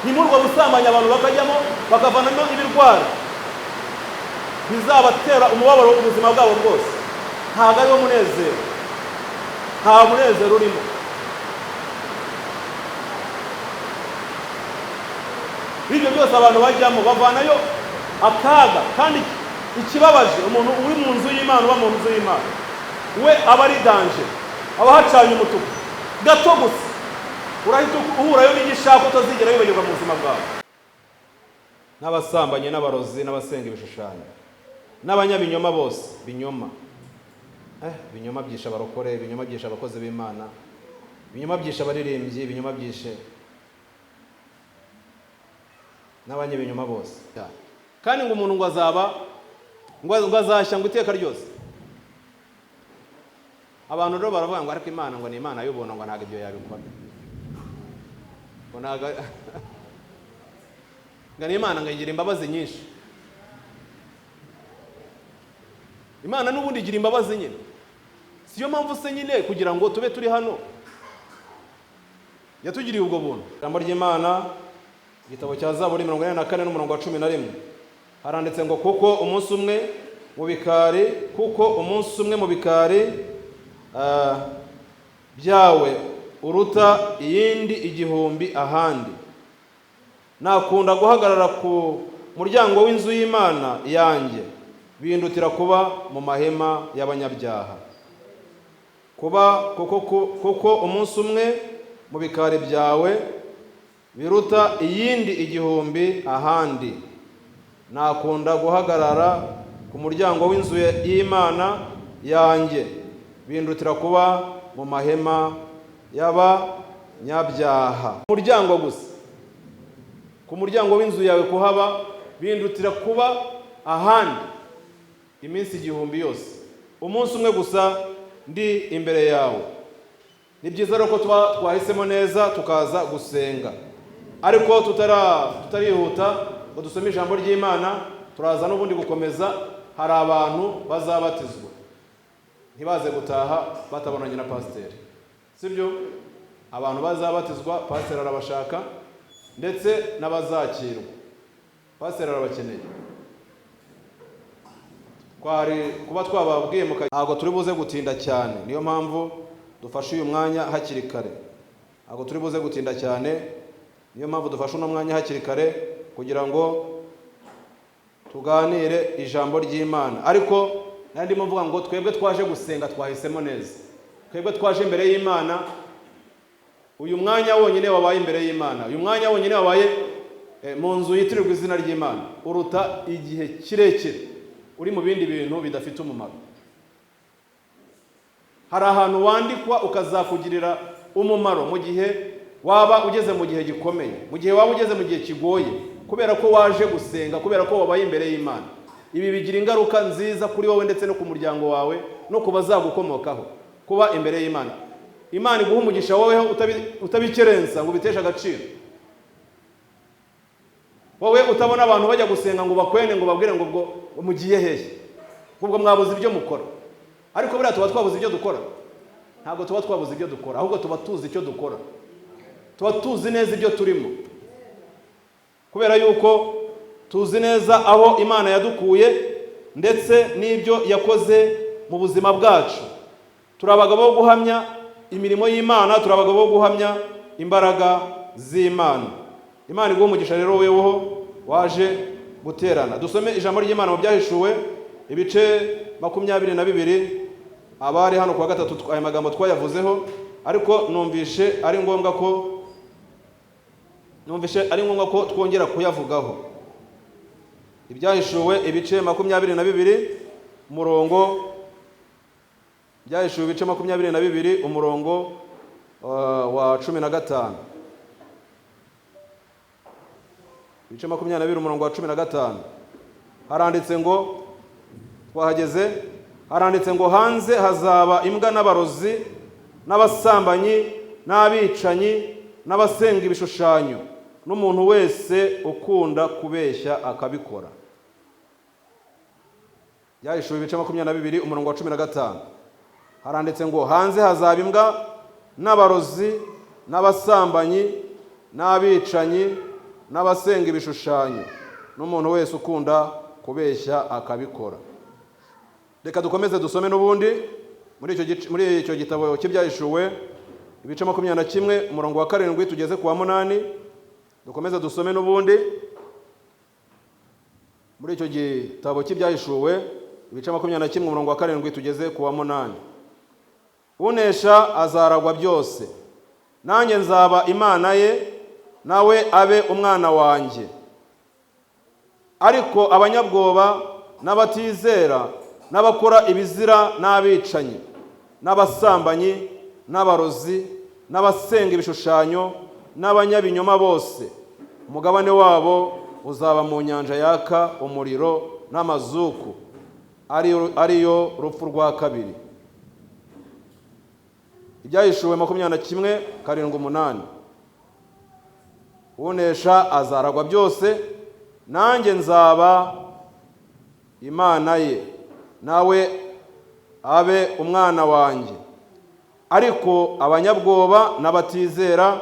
Ni muri ubwo busambanyi abantu bakajyamo bakavanamo ibirwara bizabatera umubabaro ubuzima bwabo bwose. Ntabwo ariwo munezero, nta munezero urimo. Ibyo byose abantu bajyamo bavanayo akaga. Kandi ikibabaje, umuntu uri mu nzu y'Imana, uba mu nzu y'Imana, we aba ari danger, aba hacanye umutuku gato gusa, urahita uhurayo n'igishaka utazigera wibagirwa mu buzima bwawe. N'abasambanyi n'abarozi n'abasenga ibishushanyo n'abanyabinyoma bose. Binyoma, ibinyoma byishe abarokore, ibinyoma byishe abakozi b'Imana, ibinyoma byishe abaririmbyi, ibinyoma byishe n'abanyabinyoma bose. Kandi ngo umuntu ngo azaba ngo azashya ngo iteka ryose. Abantu rero baravuga ngo ariko Imana ngo ni Imana y'ubuntu, ngo ntabwo ibyo yabikora, ngo ntabwo, ngo ni Imana ngo igira imbabazi nyinshi. Imana n'ubundi igira imbabazi nyine, siyo mpamvu se nyine kugira ngo tube turi hano yatugiriye ubwo buntu. Ijambo ry'Imana, igitabo cya Zaburi 44 n'umurongo wa 11, haranditse ngo kuko umunsi umwe mu bikari, kuko umunsi umwe mu bikari byawe uruta iyindi 1000 ahandi. Nakunda guhagarara ku muryango w'inzu y'Imana yanjye, bindutira kuba mu mahema y'abanyabyaha. Kuba kuko umunsi umwe mu bikari byawe biruta iyindi 1000 ahandi. Nakunda guhagarara ku muryango w'inzu y'Imana yanjye, bindutira kuba mu mahema y'abanyabyaha. Umuryango gusa, ku muryango w'inzu yawe kuhaba bindutira kuba ahandi iminsi 1000 yose, umunsi umwe gusa ndi imbere yawe. Ni byiza rero ko tuba twahisemo neza tukaza gusenga, ariko tutarihuta ngo dusome ijambo ry'Imana, turaza n'ubundi gukomeza. Hari abantu bazabatizwa ntibaze gutaha batabonanye na pasiteri, sibyo? Abantu bazabatizwa pasiteri arabashaka, ndetse n'abazakirwa pasiteri arabakeneye. Twari kuba twababwiye, ntabwo turi buze gutinda cyane, niyo mpamvu dufashe uyu mwanya hakiri kare. Ntabwo turi buze gutinda cyane, niyo mpamvu dufashe uno mwanya hakiri kare kugira ngo tuganire ijambo ry'Imana. Ariko nari ndimo mvuga ngo twebwe twaje gusenga twahisemo neza, twebwe twaje imbere y'Imana. Uyu mwanya wonyine wabaye imbere y'Imana, uyu mwanya wonyine wabaye mu nzu yitirirwa izina ry'Imana, uruta igihe kirekire uri mu bindi bintu bidafite umumaro. Hari ahantu wandikwa ukazakugirira umumaro mu gihe waba ugeze mu gihe gikomeye, mu gihe waba ugeze mu gihe kigoye, kubera ko waje gusenga, kubera ko wabaye imbere y'Imana. Ibi bigira ingaruka nziza kuri wowe ndetse no ku muryango wawe no ku bazagukomokaho. Kuba imbere y'Imana, Imana iguha umugisha woweho utabikerensa ngo ubiteshe agaciro. Wowe utabona abantu bajya gusenga ngo bakwene, ngo babwire ngo ubwo mugiye hehe, ubwo mwabuze ibyo mukora. Ariko buriya tuba twabuze ibyo dukora? Ntabwo tuba twabuze ibyo dukora, ahubwo tuba tuzi icyo dukora, tuba tuzi neza ibyo turimo, kubera yuko tuzi neza aho Imana yadukuye ndetse n'ibyo yakoze mu buzima bwacu. Turi abagabo bo guhamya imirimo y'Imana, turi abagabo bo guhamya imbaraga z'Imana. Imana iguhe umugisha rero weweho waje guterana. Dusome ijambo ry'Imana mu Byahishuwe ibice 22. Abari hano kuwa gatatu aya magambo twayavuzeho, ariko numvishe ari ngombwa ko twongera kuyavugaho. Ibyahishuwe ibice 22 umurongo, Ibyahishuwe ibice 22 umurongo wa 15. Ibice 22 umurongo wa 15, haranditse ngo, twahageze, haranditse ngo hanze hazaba imbwa n'abarozi n'abasambanyi n'abicanyi n'abasenga ibishushanyo n'umuntu wese ukunda kubeshya akabikora. Byahishuwe ibice 22 umurongo wa 15, haranditse ngo hanze hazaba imbwa n'abarozi n'abasambanyi n'abicanyi n'abasenga ibishushanyo, n'umuntu wese ukunda kubeshya akabikora. Reka dukomeze dusome n'ubundi muri icyo gitabo cy'Ibyahishuwe, ibice 21, umurongo wa 7 tugeze ku wa 8. Dukomeze dusome n'ubundi muri icyo gitabo cy'Ibyahishuwe, ibice 21, umurongo wa 7 tugeze ku wa 8. Unesha azaragwa byose, nanjye nzaba Imana ye, nawe abe umwana wanjye. Ariko abanyabwoba n'abatizera n'abakora ibizira n'abicanyi n'abasambanyi n'abarozi n'abasenga ibishushanyo n'abanyabinyoma bose, umugabane wabo uzaba mu nyanja yaka umuriro n'amazuku, ariyo rupfu rwa kabiri. Ibyahishuwe 21, 7, 8. Unesha azaragwa byose, nanjye nzaba Imana ye, nawe abe umwana wanjye. Ariko abanyabwoba n'abatizera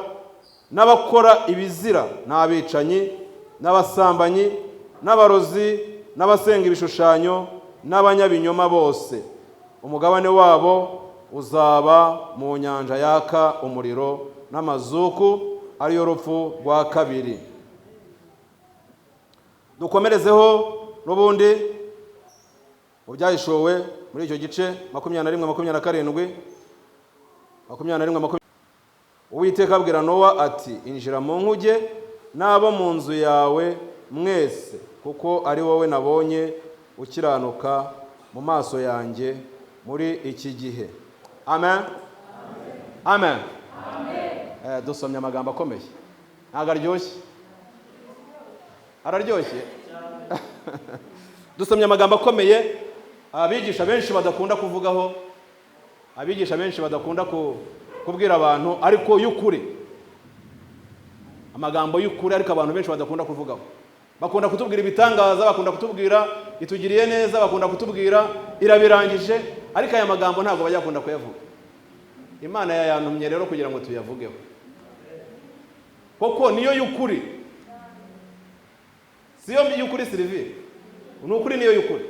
n'abakora ibizira n'abicanyi n'abasambanyi n'abarozi n'abasenga ibishushanyo n'abanyabinyoma bose, umugabane wabo uzaba mu nyanja yaka umuriro n'amazuku, ariyo rupfu rwa kabiri. Dukomerezeho n'ubundi mu Byahishuwe muri icyo gice 21, 27, 21. Uwiteka abwira Nowa ati: "Injira mu nkuge n'abo mu nzu yawe mwese, kuko ari wowe nabonye ukiranuka mu maso yanjye muri iki gihe." Amen, amen. Dusomye amagambo akomeye. Ntabwo aryoshye? Araryoshye. Dusomye amagambo akomeye abigisha benshi badakunda kuvugaho, abigisha benshi badakunda kubwira abantu, ariko y'ukuri, amagambo y'ukuri, ariko abantu benshi badakunda kuvugaho. Bakunda kutubwira ibitangaza, bakunda kutubwira itugiriye neza, bakunda kutubwira irabirangije, ariko aya magambo ntabwo bajya bakunda kuyavuga. Imana yayantumye rero kugira ngo tuyavugeho, koko niyo y'ukuri. Siyo y'ukuri, Sylvie? Ni ukuri, niyo y'ukuri,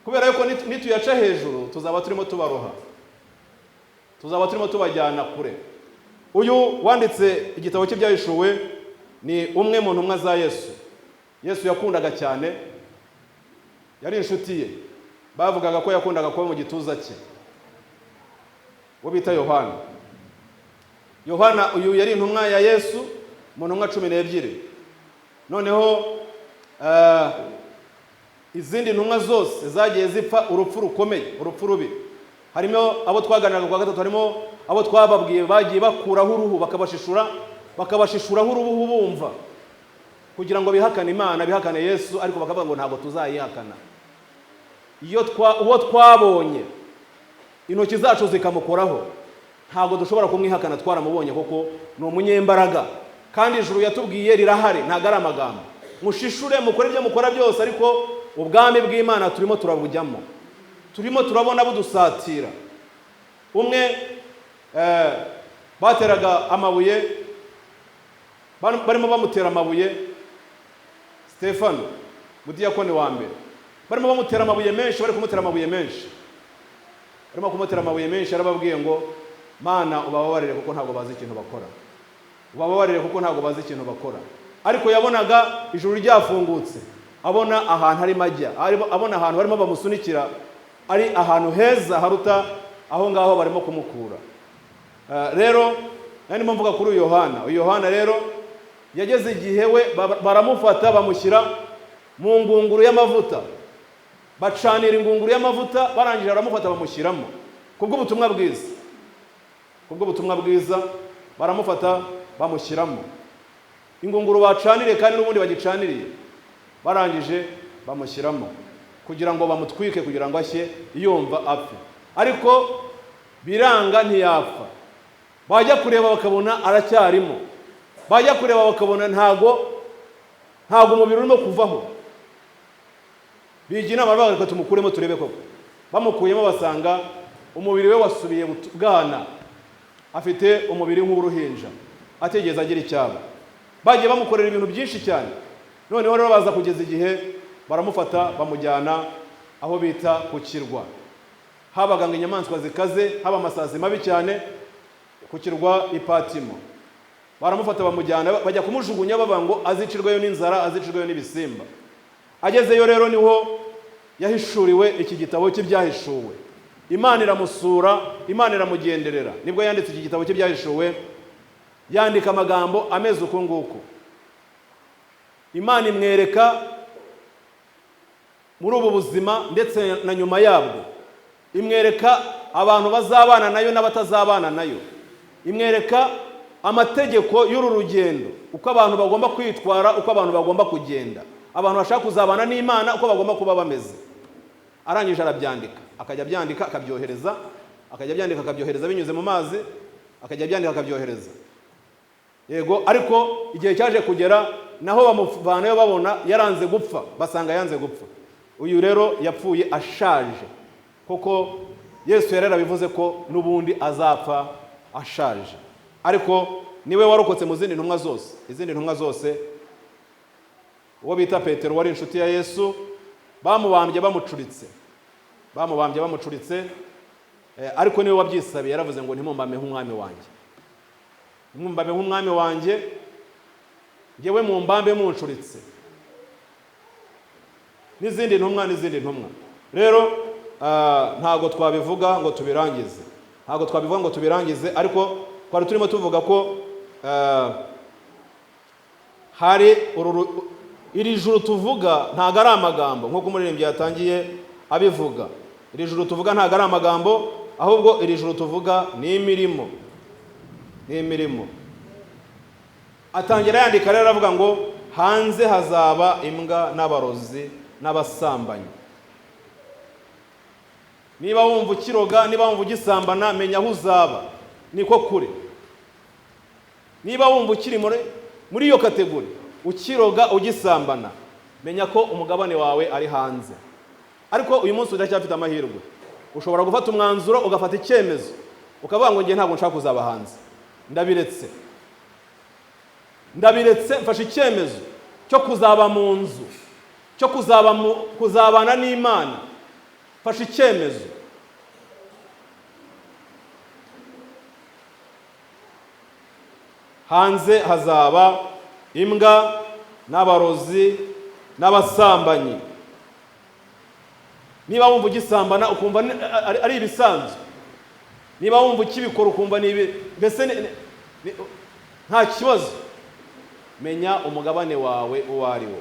kubera yuko nituyaca hejuru tuzaba turimo tubaroha, tuzaba turimo tubajyana kure. Uyu wanditse igitabo cy'Ibyahishuwe ni umwe mu ntumwa za Yesu. Yesu yakundaga cyane, yari inshuti ye, bavugaga ko yakundaga kuba mu gituza cye, uwo bita Yohana. Yohana uyu yari intumwa ya Yesu mu ntumwa 12. Noneho izindi ntumwa zose zagiye zipfa urupfu rukomeye, urupfu rubi. Harimo abo twaganiraga kuwa gatatu, harimo abo twababwiye bagiye bakuraho uruhu, bakabashishura, bakabashishuraho uruhu bumva kugira ngo bihakane Imana, bihakane Yesu, ariko bakavuga ngo ntabwo tuzayihakana. Iyo twa uwo twabonye intoki zacu zikamukoraho, ntabwo dushobora kumwihakana, twaramubonye kuko ni umunyembaraga, kandi ijuru yatubwiye rirahari, ntabwo ari amagambo. Mushishure, mukore ibyo mukora byose, ariko ubwami bw'Imana turimo turabujyamo, turimo turabona budusatira. Umwe bateraga amabuye, barimo bamutera amabuye, Stefano, mudiyakoni wa mbere, barimo bamutera amabuye menshi, bari kumutera amabuye menshi, barimo kumutera amabuye menshi, yarababwiye ngo: "Mana, ubababarire kuko ntabwo bazi ikintu bakora, ubababarire kuko ntabwo bazi ikintu bakora." Ariko yabonaga ijuru ryafungutse, abona ahantu arimo ajya, abona ahantu barimo bamusunikira ari ahantu heza haruta aho ngaho barimo kumukura. Rero nari ndimo mvuga kuri uyu Yohana. Uyu Yohana rero yageze igihe we baramufata, bamushyira mu ngunguru y'amavuta, bacanira ingunguru y'amavuta, barangije baramufata bamushyiramo kubw'ubutumwa bwiza. Kubw'ubutumwa bwiza baramufata bamushyiramo ingunguru bacaniriye, kandi n'ubundi bagicaniriye, barangije bamushyiramo kugira ngo bamutwike, kugira ngo ashye yumva apfe. Ariko biranga, ntiyapfa. Bajya kureba bakabona aracyarimo, bajya kureba bakabona ntago umubiri urimo kuvaho. Bigira inama baravuga: "Reka tumukuremo turebe koko." Bamukuyemo basanga umubiri we wasubiye bwana, afite umubiri nk'uruhinja, atigeze agira icyaba. Bagiye bamukorera ibintu byinshi cyane. Noneho rero baza kugeza igihe baramufata, bamujyana aho bita ku kirwa. Habaga ngo inyamaswa zikaze, haba amasazi mabi cyane ku kirwa Ipatimo. Baramufata bamujyana, bajya kumujugunya, bavuga ngo azicirweyo n'inzara, azicirweyo n'ibisimba. Agezeyo rero niho yahishuriwe iki gitabo cy'Ibyahishuwe. Imana iramusura, Imana iramugenderera. Nibwo yanditse iki gitabo cy'Ibyahishuwe, yandika amagambo ameze uku nguku. Imana imwereka muri ubu buzima ndetse na nyuma yabwo, imwereka abantu bazabana nayo n'abatazabana nayo, imwereka amategeko y'uru rugendo, uko abantu bagomba kwitwara, uko abantu bagomba kugenda, abantu bashaka kuzabana n'Imana uko bagomba kuba bameze. Arangije arabyandika, akajya abyandika akabyohereza, akajya abyandika akabyohereza binyuze mu mazi, akajya abyandika akabyohereza. Yego, ariko igihe cyaje kugera naho bamuvanayo, babona yaranze gupfa, basanga yanze gupfa. Uyu rero yapfuye ashaje, kuko Yesu yari yarabivuze ko n'ubundi azapfa ashaje. Ariko niwe warokotse mu zindi ntumwa zose. Izindi ntumwa zose, uwo bita Petero wari inshuti ya Yesu, bamubambye bamucuritse, bamubambye bamucuritse, ariko niwe wabyisabiye. Yaravuze ngo: "Ntimumbambe nk'umwami wanjye, ntimumbambe nk'umwami wanjye, ngewe mumbambe muncuritse." N'izindi ntumwa, n'izindi ntumwa rero, ntabwo twabivuga ngo tubirangize, ntabwo twabivuga ngo tubirangize. Ariko twari turimo tuvuga ko hari iri juru tuvuga ntabwo ari amagambo, nk'uko umuririmbyi yatangiye abivuga. Iri juru tuvuga ntabwo ari amagambo, ahubwo iri juru tuvuga ni imirimo, ni imirimo. Atangira yandika rero, aravuga ngo hanze hazaba imbwa n'abarozi n'abasambanyi. Niba wumva ukiroga, niba wumva ugisambana, menya aho uzaba, niko kure. Niba wumva ukiri muri iyo catégorie, ukiroga, ugisambana, menya ko umugabane wawe ari hanze. Ariko uyu munsi uracyafite amahirwe, ushobora gufata umwanzuro, ugafata icyemezo, ukavuga ngo: "Njye ntabwo nshaka kuzaba hanze, ndabiretse, ndabiretse, mfashe icyemezo cyo kuzaba mu nzu, cyo kuzaba mu kuzabana n'Imana, mfashe icyemezo." Hanze hazaba imbwa n'abarozi n'abasambanyi. Niba wumva ugisambana, ukumva ari ibisanzwe, niba wumva ukibikora, ukumva ni ibi mbese nta kibazo, menya umugabane wawe uwo ari wo.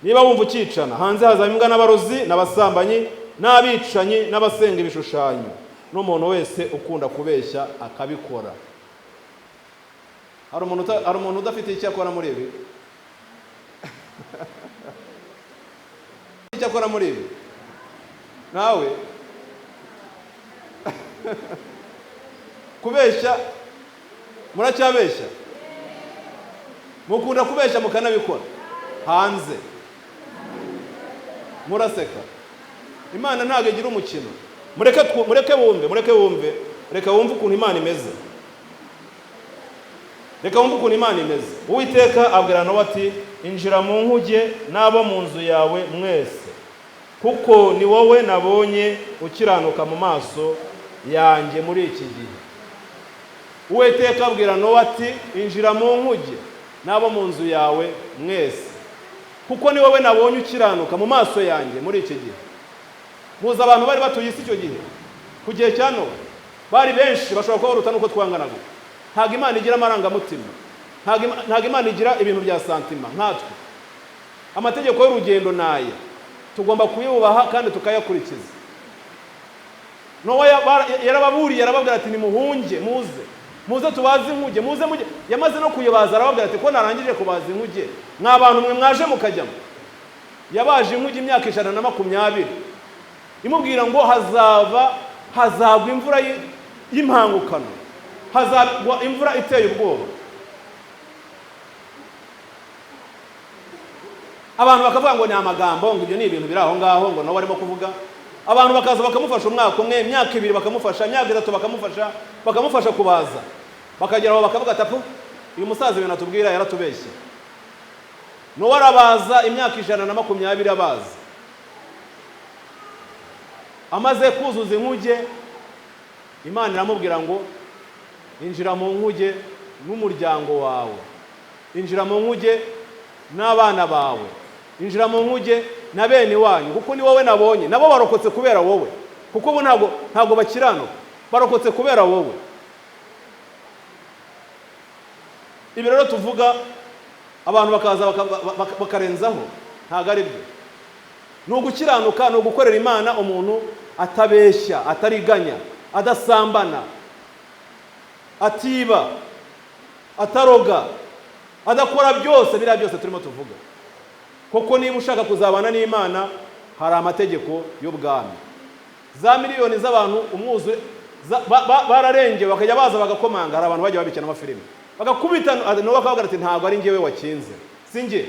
Niba wumva ukicana, hanze hazaba imbwa n'abarozi n'abasambanyi n'abicanyi n'abasenga ibishushanyo n'umuntu wese ukunda kubeshya akabikora. Hari umuntu udafite icyo akora muri ibi? Icyo akora muri ibi nawe? Kubeshya, muracyabeshya? Mukunda kubeshya mukanabikora hanze, muraseka. Imana ntabwo igira umukino. Mureke wumve, mureke wumve, reka wumve ukuntu Imana imeze, reka wumve ukuntu Imana imeze. Uwiteka abwira Nowa ati: "Injira mu nkuge n'abo mu nzu yawe mwese, kuko ni wowe nabonye ukiranuka mu maso yanjye muri iki gihe." Uwiteka abwira Nowa ati: "Injira mu nkuge n'abo mu nzu yawe mwese, kuko ni wowe nabonye ukiranuka mu maso yanjye muri iki gihe." Muzi abantu bari batuye isi icyo gihe, ku gihe cya Nowa? Bari benshi, bashobora kuba baruta n'uko twanganaga. Ntabwo Imana igira amarangamutima, ntabwo Imana igira ibintu bya sentiments nkatwe. Amategeko y'urugendo ni aya, tugomba kuyubaha kandi tukayakurikiza. Nowa yarababuriye, arababwira ati: "Nimuhunge, muze, muze tubaze inkuge, muze mujye." Yamaze no kuyibaza, arababwira ati: "Ko narangije kubaza inkuge, mwa bantu mwe mwaje mukajyamo?" Yabaje inkuge imyaka 120, imubwira ngo hazava, hazagwa imvura y'impangukano, hazagwa imvura iteye ubwoba. Abantu bakavuga ngo ni amagambo, ngo ibyo ni ibintu biri aho ngaho, ngo nawe arimo kuvuga. Abantu bakaza bakamufasha umwaka umwe, imyaka ibiri bakamufasha, imyaka itatu bakamufasha, bakamufasha kubaza, bakagera aho bakavuga ati apu, uyu musaza ibintu atubwira yaratubeshye. Nowa arabaza imyaka 120 abaza, amaze kuzuza inkuge, Imana iramubwira ngo injira mu nkuge n'umuryango wawe, injira mu nkuge n'abana bawe, injira mu nkuge na bene wanyu, kuko ni wowe nabonye, nabo barokotse kubera wowe, kuko bo ntabwo bakiranuka, barokotse kubera wowe. Ibi rero tuvuga abantu bakaza bakarenzaho, ntabwo ari byo. Ni ugukiranuka, ni ugukorera Imana umuntu atabeshya, atariganya, adasambana, atiba, ataroga, adakora byose biriya byose turimo tuvuga. Koko niba ushaka kuzabana n'Imana hari amategeko y'ubwami. Za miliyoni z'abantu umwuzure bararengewe, bakajya baza bagakomanga. Hari abantu bajya babikina amafilimi bagakubita, Nowa akavuga ati ntabwo ari njyewe wakinze, si njye,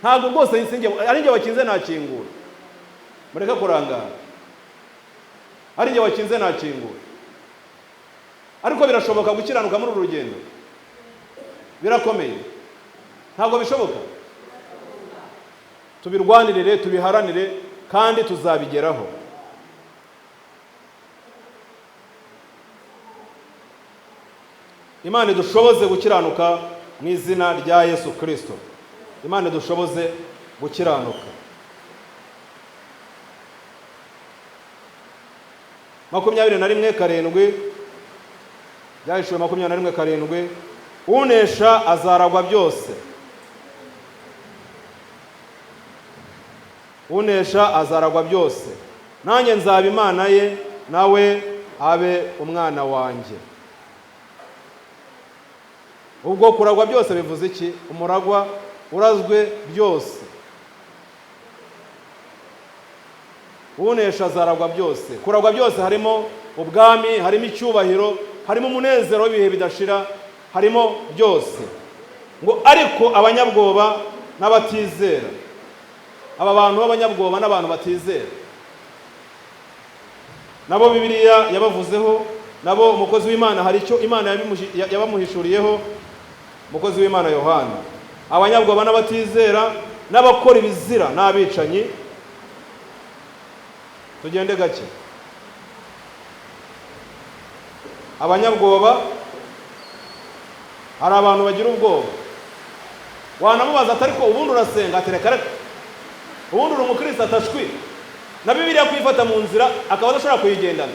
ntabwo rwose si njye, ari njye wakinze nakingura. Mureke kurangara, ari njye wakinze nakingura. Ariko birashoboka gukiranuka muri uru rugendo? Birakomeye, ntabwo bishoboka. Tubirwanirire, tubiharanire, kandi tuzabigeraho. Imana idushoboze gukiranuka mu izina rya Yesu Kristo. Imana idushoboze gukiranuka. 21:7, Byahishuwe 21:7, unesha azaragwa byose. Unesha azaragwa byose, nanjye nzaba Imana ye, nawe abe umwana wanjye. Ubwo kuragwa byose bivuze iki? Umuragwa urazwe byose. Unesha azaragwa byose. Kuragwa byose harimo ubwami, harimo icyubahiro, harimo umunezero w'ibihe bidashira, harimo byose. Ngo ariko abanyabwoba n'abatizera, aba bantu b'abanyabwoba n'abantu batizera, nabo Bibiliya yabavuzeho, nabo umukozi w'Imana hari icyo Imana yabamuhishuriyeho, umukozi w'Imana Yohana. Abanyabwoba n'abatizera n'abakora ibizira n'abicanyi. Tugende gake. Abanyabwoba, hari abantu bagira ubwoba, wanamubaza ati ariko ubundi urasenga? Ati reka reka. Ubundi uri umukristo? Atashwi. Na Bibiliya kuyifata mu nzira akaba adashobora kuyigendana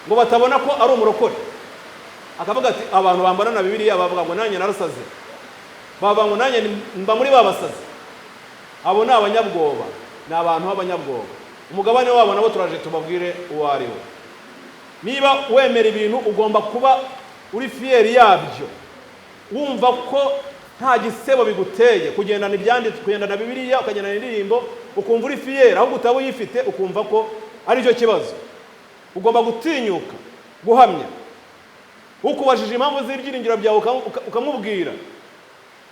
ngo batabona ko ari umurokore. Akavuga ati abantu bambana na Bibiliya bavuga ngo nanjye narasaze, bavuga ngo nanjye mba muri babasaze. Abo ni abanyabwoba, ni abantu b'abanyabwoba. Umugabane wabo nabo turaje tubabwire uwo ari we. Niba wemera ibintu ugomba kuba uri fier yabyo, wumva ko nta gisebo biguteye kugendana ibyanditswe, kugendana Bibiliya, ukagendana indirimbo, ukumva uri fier, ahubwo utaba uyifite ukumva ko ari cyo kibazo. Ugomba gutinyuka guhamya. Ukubajije impamvu z'ibyiringiro byawe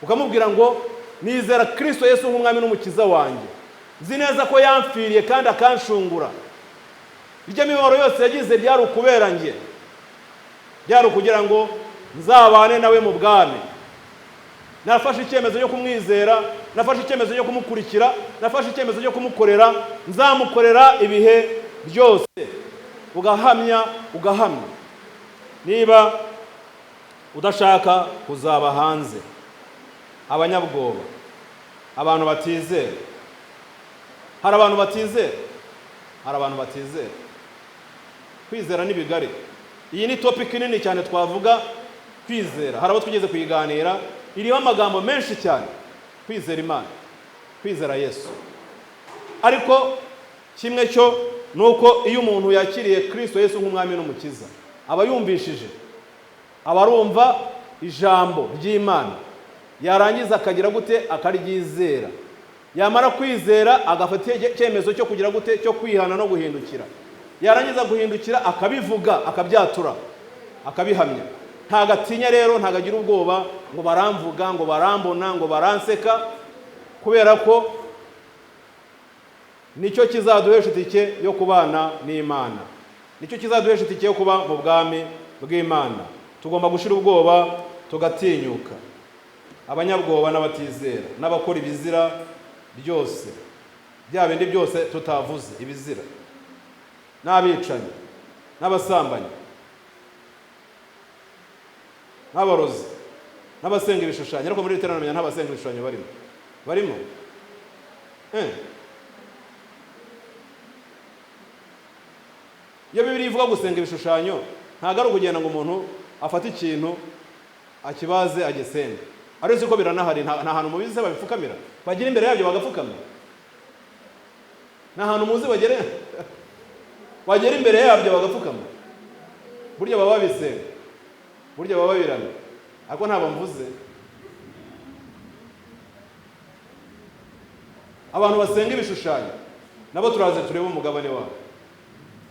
ukamubwira ngo nizera Kristo Yesu nk'umwami n'umukiza wanjye, nzi neza ko yamfiriye kandi akanshungura. Ibyo mibabaro yose yagize byari ukubera njye, byari ukugira ngo nzabane nawe mu bwami. Nafashe icyemezo cyo kumwizera, nafashe icyemezo cyo kumukurikira, nafashe icyemezo cyo kumukorera, nzamukorera ibihe byose. Ugahamya, ugahamya. Niba udashaka kuzaba hanze, abanyabwoba, abantu batizera. Hari abantu batizera, hari abantu batizera. Kwizera ni bigari. Iyi ni topic nini cyane twavuga kwizera. Hari abo twigeze kuyiganira, iriho amagambo menshi cyane. Kwizera Imana, kwizera Yesu. Ariko kimwe cyo nuko iyo umuntu yakiriye Kristo Yesu nk'umwami n'umukiza, aba yumvishije, aba arumva ijambo ry'Imana, yarangiza akagira gute? Akaryizera. Yamara kwizera agafata icyemezo cyo kugira gute? Cyo kwihana no guhindukira. Yarangiza guhindukira akabivuga, akabyatura, akabihamya. Ntagatinya rero, ntagagira ubwoba ngo baramvuga, ngo barambona, ngo baranseka, kubera ko Nicyo kizaduhesha itike yo kubana n'Imana, nicyo kizaduhesha itike yo kuba mu bwami bw'Imana. Tugomba gushira ubwoba, tugatinyuka. Abanyabwoba n'abatizera n'abakora ibizira byose, bya bindi byose tutavuze, ibizira, n'abicanyi n'abasambanyi n'abarozi n'abasenga ibishushanyo. Ariko muri iri teraniro nta basenga ibishushanyo barimo. Barimo? Iyo Bibiliya ivuga gusenga ibishushanyo, ntabwo ari ukugenda ngo umuntu afate ikintu akibaze agisenge. Ariko ko biranahari, nta hantu mubizi se babipfukamira, bagira imbere yabyo bagapfukamira? Nta hantu muzi bagera imbere yabyo bagapfukama? Burya baba babisenga, burya baba babiramya, ariko ntabwo mvuze abantu basenga ibishushanyo, nabo turaze turebe umugabane wabo.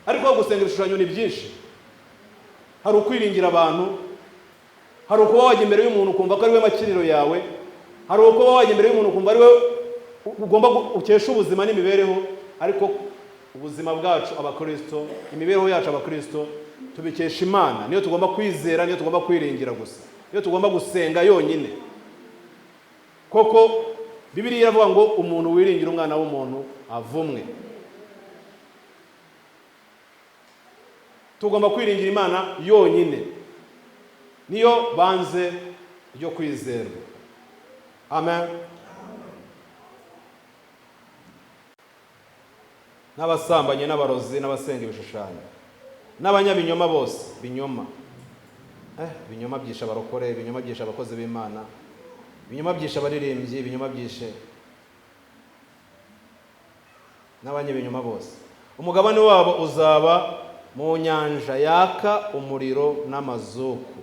Ariko gusenga ibishushanyo ni byinshi. Hari ukwiringira abantu, hari ukuba wajya imbere y'umuntu ukumva ko ari we makiriro yawe, hari ukuba wajya imbere y'umuntu ukumva ari we ugomba ukesha ubuzima n'imibereho. Ariko ubuzima bwacu abakristo, imibereho yacu abakristo, tubikesha Imana. Niyo tugomba kwizera, niyo tugomba kwiringira gusa, niyo tugomba gusenga yonyine. Koko Bibiliya iravuga ngo umuntu wiringira umwana w'umuntu avumwe. Tugomba kwiringira Imana yonyine, niyo banze ryo kwizerwa. Amen. N'abasambanyi n'abarozi n'abasenga ibishushanyo n'abanyabinyoma bose. Binyoma, ibinyoma byishe abarokore, ibinyoma byishe abakozi b'Imana, ibinyoma byishe abaririmbyi, ibinyoma byishe n'abanyabinyoma bose. Umugabane wabo uzaba mu nyanja yaka umuriro n'amazuku,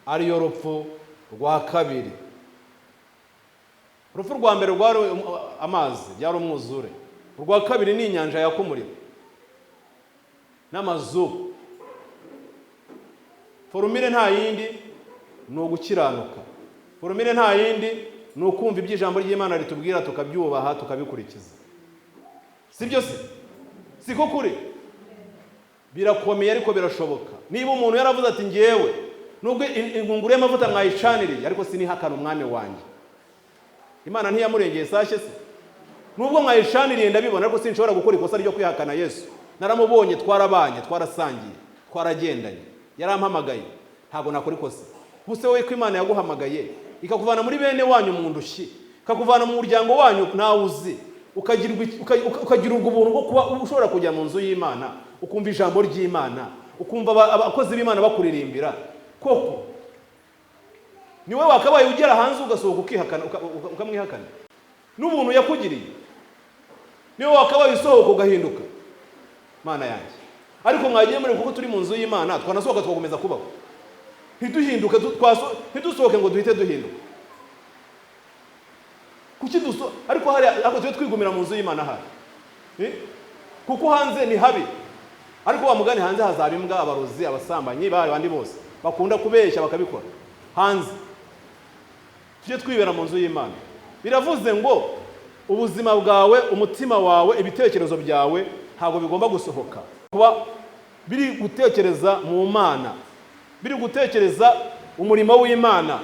ariyo rupfu rwa kabiri. Urupfu rwa mbere rwari amazi, byari umwuzure. Urwa kabiri ni inyanja yaka umuriro n'amazuku. Forumire nta yindi ni ugukiranuka. Forumire nta yindi ni ukumva ibyo ijambo ry'Imana ritubwira, tukabyubaha, tukabikurikiza. Si byo se? Siko kuri? Birakomeye ariko birashoboka. Niba umuntu yaravuze ati ngewe nubwo ingunguru y'amavuta mwayicaniriye, ariko sinihakana umwami wanjye, Imana ntiyamurengeye sashye se? Nubwo mwayicaniriye ndabibona, ariko sinshobora gukora ikosa ryo kwihakana Yesu. Naramubonye, twarabanye, twarasangiye, twaragendanye, yarampamagaye, ntabwo nakora ikosa. Ubuse wowe ko Imana yaguhamagaye ikakuvana muri bene wanyu mu ndushyi, ikakuvana mu muryango wanyu nawe uzi, ukagira ubwo buntu bwo kuba ushobora kujya mu nzu y'Imana, ukumva ijambo ry'Imana, ukumva abakozi b'Imana bakuririmbira, koko niwe wakabaye ugera hanze ugasohoka ukihakana, ukamwihakana n'ubuntu yakugiriye? Niwe wakabaye usohoka ugahinduka? Mana yanjye. Ariko mwagiye muri, kuko turi mu nzu y'Imana, twanasohoka tugakomeza kubaho, ntiduhinduke, ntidusohoke ngo duhite duhinduka. Kuki duso? Ariko hari ariko tujye twigumira mu nzu y'Imana hari, kuko hanze ni habi. Ariko wa mugani, hanze hazaba imbwa, abarozi, abasambanyi, bandi bose bakunda kubeshya bakabikora hanze. Tujye twibera mu nzu y'Imana. Biravuze ngo ubuzima bwawe, umutima wawe, ibitekerezo byawe ntabwo bigomba gusohoka, kuba biri gutekereza mu Mana, biri gutekereza umurimo w'Imana,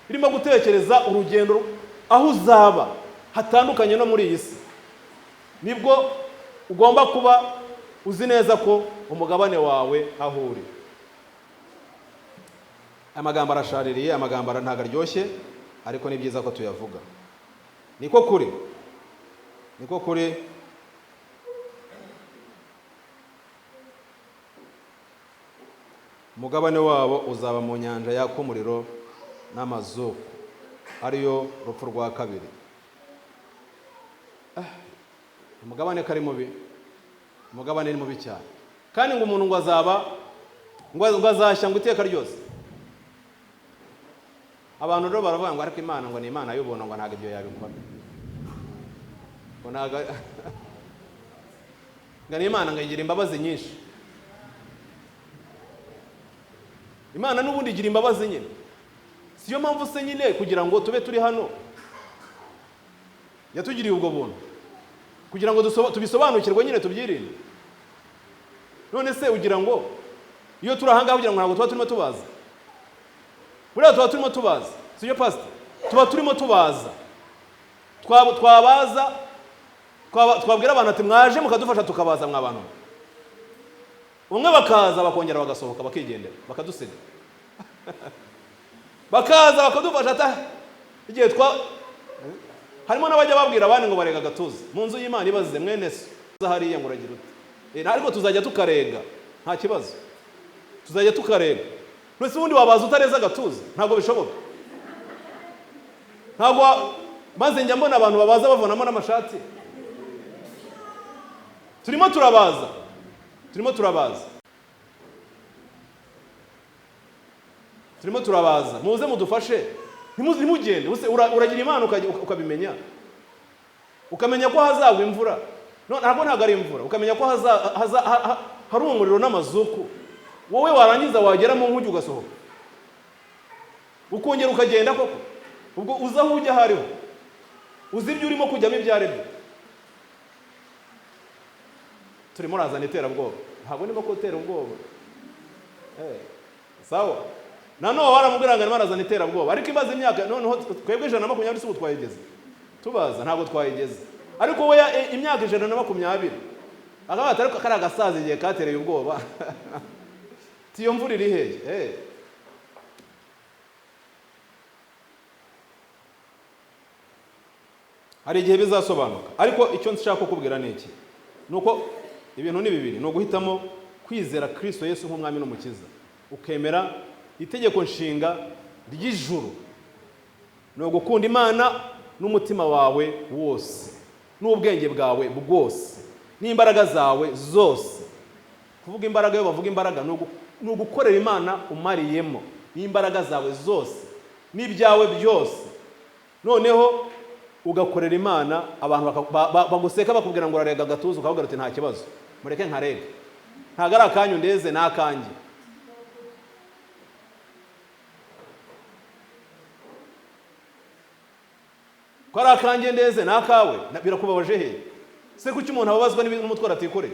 birimo gutekereza urugendo aho uzaba hatandukanye no muri iyi si. Nibwo ugomba kuba uzi neza ko umugabane wawe aho uri. Amagambo arashaririye, amagambo ntabwo aryoshye, ariko ni byiza ko tuyavuga. Niko kuri, niko kuri. Umugabane wabo uzaba mu nyanja yaka umuriro n'amazuku, ariyo rupfu rwa kabiri. Umugabane kari mubi, umugabane ni mubi cyane. Kandi ngo umuntu ngo azaba ngo azashya ngo iteka ryose. Abantu rero baravuga ngo ariko Imana ngo ni Imana y'ubuntu, ngo ntabwo ibyo yabikora, ngo ntabwo, ngo ni Imana ngo igira imbabazi nyinshi. Imana n'ubundi igira imbabazi nyine. Siyo mpamvu se nyine kugira ngo tube turi hano yatugiriye ubwo buntu. Kugira ngo tubisobanukirwe nyine, tubyirinde. None se ugira ngo iyo turi ahangaha, kugira ngo ntabwo tuba turimo tubaza? Buriya tuba turimo tubaza, sibyo, pastor? Tuba turimo tubaza. Twabaza, twabwira abantu ati: "Mwaje mukadufasha tukabaza mwa bantu?" Umwe bakaza, bakongera bagasohoka, bakigendera, bakadusiga. Bakaza bakadufasha, ata igihe twa harimo n'abajya babwira abandi ngo barega agatuza mu nzu y'Imana. Ibaze mwene so hariya ngo uragira ute? Ariko tuzajya tukarega, nta kibazo, tuzajya tukarega. Mbese ubundi wabaza utareza agatuza? Ntabwo bishoboka, ntabwo maze njya mbona abantu babaza bavunamo n'amashati. Turimo turabaza, turimo turabaza, turimo turabaza. Muze mudufashe, ntimugende. Ubuse uragira Imana ukabimenya, ukamenya ko hazagwa imvura. No, ntabwo ari imvura, ukamenya ko hari umuriro n'amazuku. Wowe warangiza wagera mu nkugi ugasohoka, ukongera ukagenda koko. Ubwo uzi aho ujya hariho, uzi ibyo urimo kujyamo ibyo ari byo. Turimo urazana iterabwoba? Ntabwo ndimo gutera ubwoba. Sawa, na Nowa baramubwira ngo arimo arazana iterabwoba, ariko imaze imyaka. Noneho twebwe 120 si ubu twayigeze tubaza? Ntabwo twayigeze, ariko we imyaka 120 akaba ati: "Ariko kariya gasaza igihe katereye ubwoba, tiyo mvura iri hehe?" Hari igihe bizasobanuka, ariko icyo nshaka kukubwira ni iki: ni uko ibintu ni bibiri. Ni uguhitamo kwizera Kirisito Yesu nk'umwami n'umukiza, ukemera itegeko nshinga ry'ijuru. Ni ugukunda Imana n'umutima wawe wose, n'ubwenge bwawe bwose, n'imbaraga zawe zose. Kuvuga imbaraga, iyo bavuga imbaraga, ni ugukorera Imana umariyemo n'imbaraga zawe zose n'ibyawe byose. Noneho ugakorera Imana, abantu baguseka, bakubwira ngo urarega agatuza, ukavuga uti: "Nta kibazo, mureke nkarega. Ntabwo ari akanyu ndeze, ni akanjye." Ko ari akanjye ndeze, ni akawe. Birakubabaje he se? Kuki umuntu ababazwa n'umutwaro atikoreye?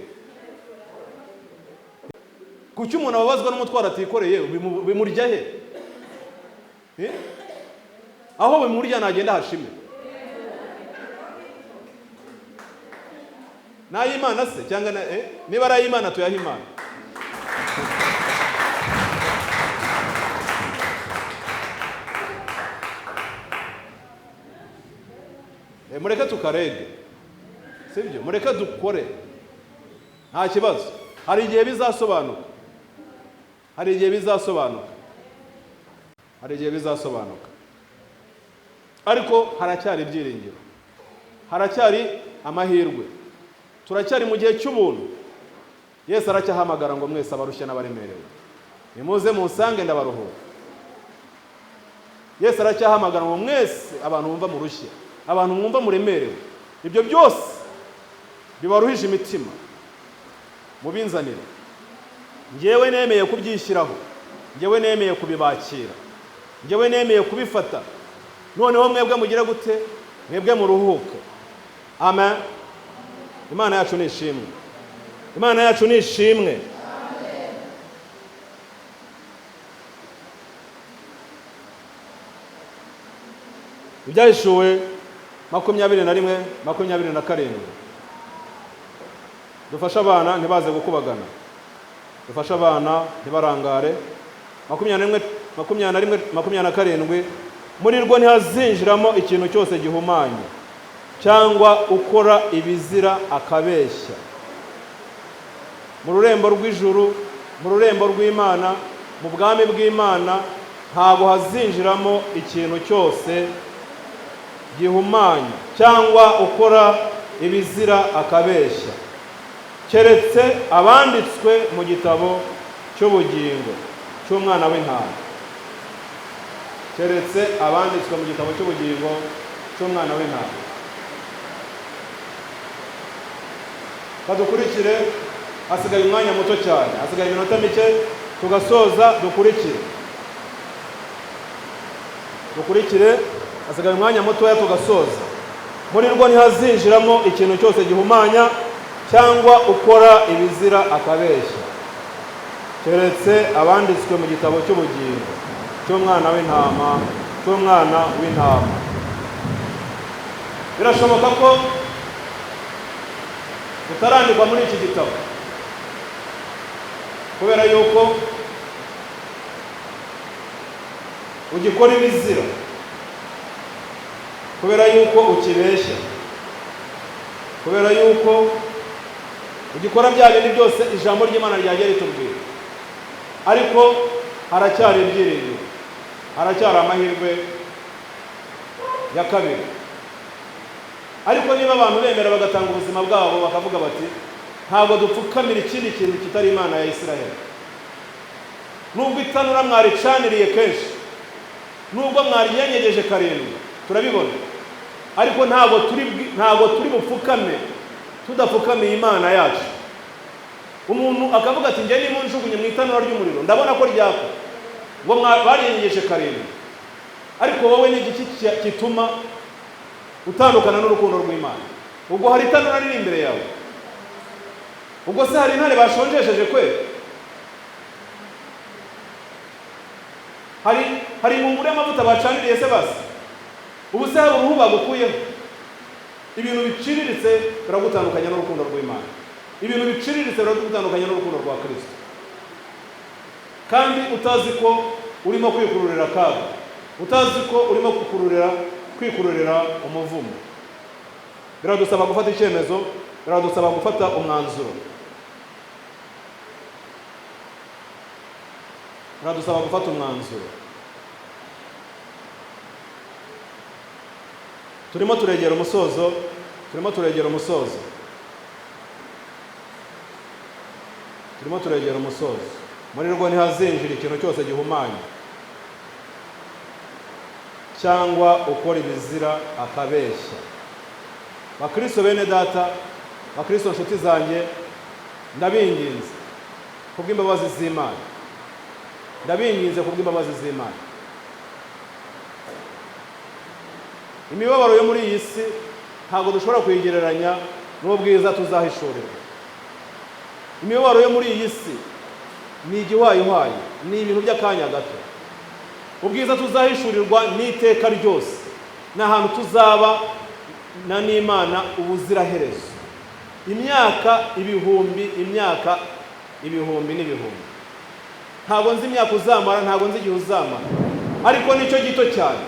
Kuki umuntu ababazwa n'umutwaro atikoreye? Bimurya he? Eh? Aho bimurya nagenda hashime. Ni ay'Imana se cyangwa eh? Niba ari ay'Imana, tuyahe Imana. Mureke tukarege, sibyo? Mureke dukore, nta kibazo. Hari igihe bizasobanuka, hari igihe bizasobanuka, hari igihe bizasobanuka. Ariko haracyari ibyiringiro, haracyari amahirwe, turacyari mu gihe cy'ubuntu. Yesu aracyahamagara ngo: "Mwese abarushye n'abaremerewe, nimuze munsange, ndabaruhura." Yesu aracyahamagara ngo: "Mwese abantu bumva murushye, abantu mwumva muremerewe, ibyo byose bibaruhije imitima, mubinzanire. Njyewe nemeye kubyishyiraho, njyewe nemeye kubibakira, njyewe nemeye kubifata. Noneho mwebwe mugire gute? Mwebwe muruhuke." Amen. Imana yacu ni ishimwe, Imana yacu ni ishimwe. Ibyahishuwe 21:27. Dufashe abana ntibaze gukubagana, dufashe abana ntibarangare. 21, 21:27: "Muri rwo ntihazinjiramo ikintu cyose gihumanye cyangwa ukora ibizira akabeshya." Mu rurembo rw'ijuru, mu rurembo rw'Imana, mu bwami bw'Imana, ntabwo hazinjiramo ikintu cyose gihumanye cyangwa ukora ibizira akabeshya, keretse abanditswe mu gitabo cy'ubugingo cy'umwana w'intama, keretse abanditswe mu gitabo cy'ubugingo cy'umwana w'intama. Badukurikire, hasigaye umwanya muto cyane, hasigaye iminota mike tugasoza. Dukurikire, dukurikire, hasigaye umwanya mutoya tugasoza. Muri rwo ntihazinjiramo ikintu cyose gihumanya cyangwa ukora ibizira akabeshya, keretse abanditswe mu gitabo cy'ubugingo cy'umwana w'intama, cy'umwana w'intama. Birashoboka ko utarandikwa muri iki gitabo kubera yuko ugikora ibizira, kubera yuko ukibeshya, kubera yuko ugikora bya bindi byose ijambo ry'Imana ryagiye ritubwira. Ariko haracyari ibyiringiro, haracyari amahirwe ya kabiri. Ariko niba abantu bemera bagatanga ubuzima bwabo bakavuga bati ntabwo dupfukamira ikindi kintu kitari Imana ya Isiraheli, nubwo itanura mwaricaniriye kenshi, nubwo mwaryenyegeje karindwi, turabibona, ariko ntabwo turi bupfukame tudapfukamiye Imana yacu. Umuntu akavuga ati njye nimunjugunye mu itanura ry'umuriro ndabona ko ryaka, ngo baryenyegeje karindwi. Ariko wowe ni igiki gituma utandukana n'urukundo rw'Imana? Ubwo hari itanura riri imbere yawe? Ubwo se hari intare bashonjesheje kwe? Hari ingunguru y'amavuta bacaniriye se basi? Ubu se hari uruhu bagukuyeho? Ibintu biciriritse biragutandukanya n'urukundo rw'Imana. Ibintu biciriritse biragutandukanya n'urukundo rwa Kristo. Kandi utazi ko urimo kwikururira akaga, utazi ko urimo kwikururira umuvumo. Biradusaba gufata icyemezo, biradusaba gufata umwanzuro. Biradusaba gufata umwanzuro. Turimo turegera umusozo, turimo turegera umusozo. Turimo turegera umusozo. Muri rwo ntihazinjira ikintu cyose gihumanya cyangwa ukora ibizira akabeshya. Bakristo bene data, Bakristo nshuti zanjye, ndabinginze kubw'imbabazi z'Imana. Ndabinginze kubw'imbabazi z'Imana. Imibabaro yo muri iyi si ntabwo dushobora kuyigereranya n'ubwiza tuzahishurirwa. Imibabaro yo muri iyi si ni igiwayihwaye, ni ibintu by'akanya gato. Ubwiza tuzahishurirwa n'iteka ryose, ni ahantu tuzaba na n'Imana ubuziraherezo, imyaka ibihumbi, imyaka ibihumbi n'ibihumbi. Ntabwo nzi imyaka uzamara, ntabwo nzi igihe uzamara, ariko nicyo gito cyane.